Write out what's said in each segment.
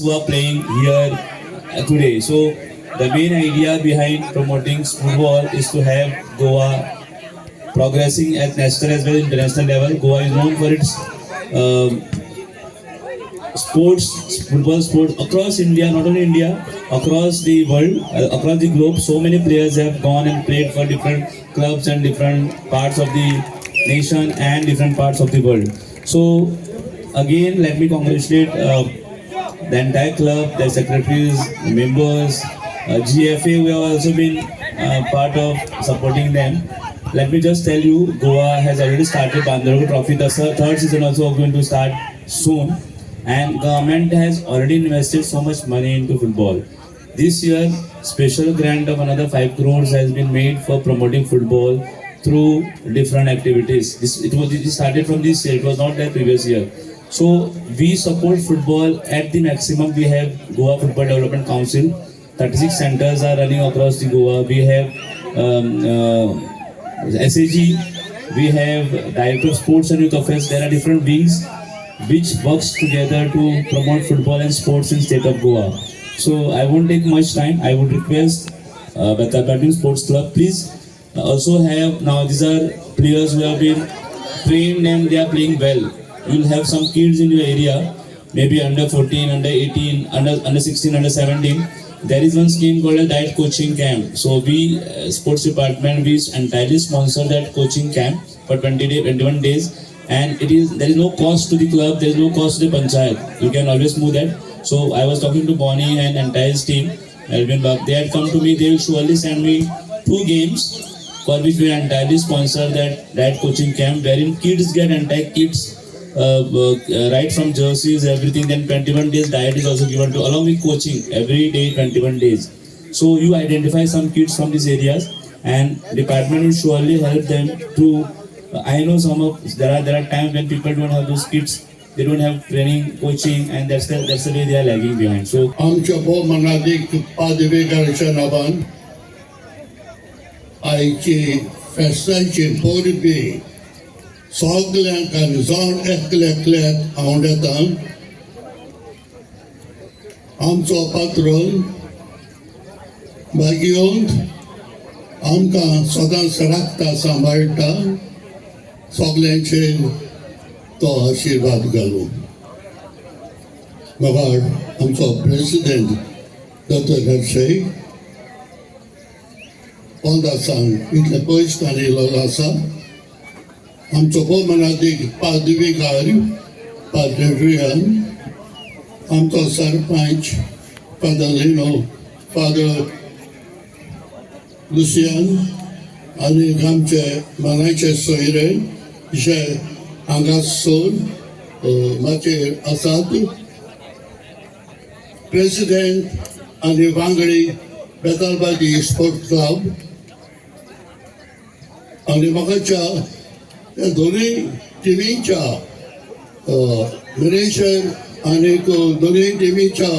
Who are playing here today. So the main idea behind promoting football is to have Goa progressing at national as well as international level. Goa is known for its sports, football sports across India, not only India, across the world, across the globe. So many players have gone and played for different clubs and different parts of the nation and different parts of the world. So again, let me congratulate the entire club, their secretaries, members, GFA. We have also been part of supporting them. Let me just tell you, Goa has already started Bandodkar Trophy. The third season also going to start soon, and government has already invested so much money into football. This year, special grant of another 5 crores has been made for promoting football through different activities. This it was it started from this year. It was not there previous year. So we support football at the maximum. We have Goa Football Development Council. 36 centers are running across the Goa. We have SAG. We have Director of Sports and Youth Affairs. There are different wings which works together to promote football and sports in state of Goa. So I won't take much time. I would request Betalbatim Sports Club, please also have, now these are players who have been trained and they are playing well. You'll have some kids in your area, maybe under 14, under 18, under 16, under 17. There is one scheme called a diet coaching camp. So we, sports department, we entirely sponsor that coaching camp for 20 day, 21 days, and it is there is no cost to the club, there is no cost to the panchayat. You can always move that. So I was talking to Bonnie and entire team, Melvin Bab. They had come to me. They will surely send me two games for which we entirely sponsor that diet coaching camp, wherein kids get entire kits, right from jerseys, everything. Then 21 days diet is also given to, along with coaching every day 21 days. So you identify some kids from these areas and department will surely help them to. I know some of there are times when people don't have those kits, they don't have training, coaching, and that's the way they are lagging behind. So आमच्या भोव मानादीक पादविगाराच्या नांवान आयची फेस्ताची परबी सगल्यांक आनी जण एकले एकल्याक आवडटा. आमचो पात्रोन भाग्यवंत आमकां सदांच राखता, सांबाळटा. सगल्यांचेर तो आशिर्वाद घालूं. मगार आमचो प्रेसिडेंट डॉक्टर नरसय पोंदासान इतले पयस येयलो आसा. आमचो भोव मानादीक पादविगार पाद्रे रियान, आमचो सरपंच फादर लिनो, फादर लुसियान आनी आमचे मानाचे सोयरे जे हांगासर माचयेर आसात, प्रेसिडेंट आनी वांगडी बेतालबाती स्पोर्ट क्लब आनी म्हाकाच्या त्या दोनूय टिमींच्या मॅनेजर आनी दोनूय टिमीच्या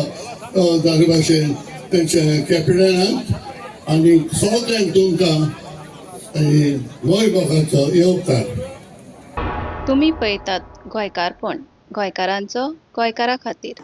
जाले भाशेन तेंचे कॅप्टनाक आनी सगल्यांक तुमकां आनी गोंय मोगाचो येवकार. तुमी पळयतात गोंयकारपण, गोंयकारांचो गोंयकारा खातीर.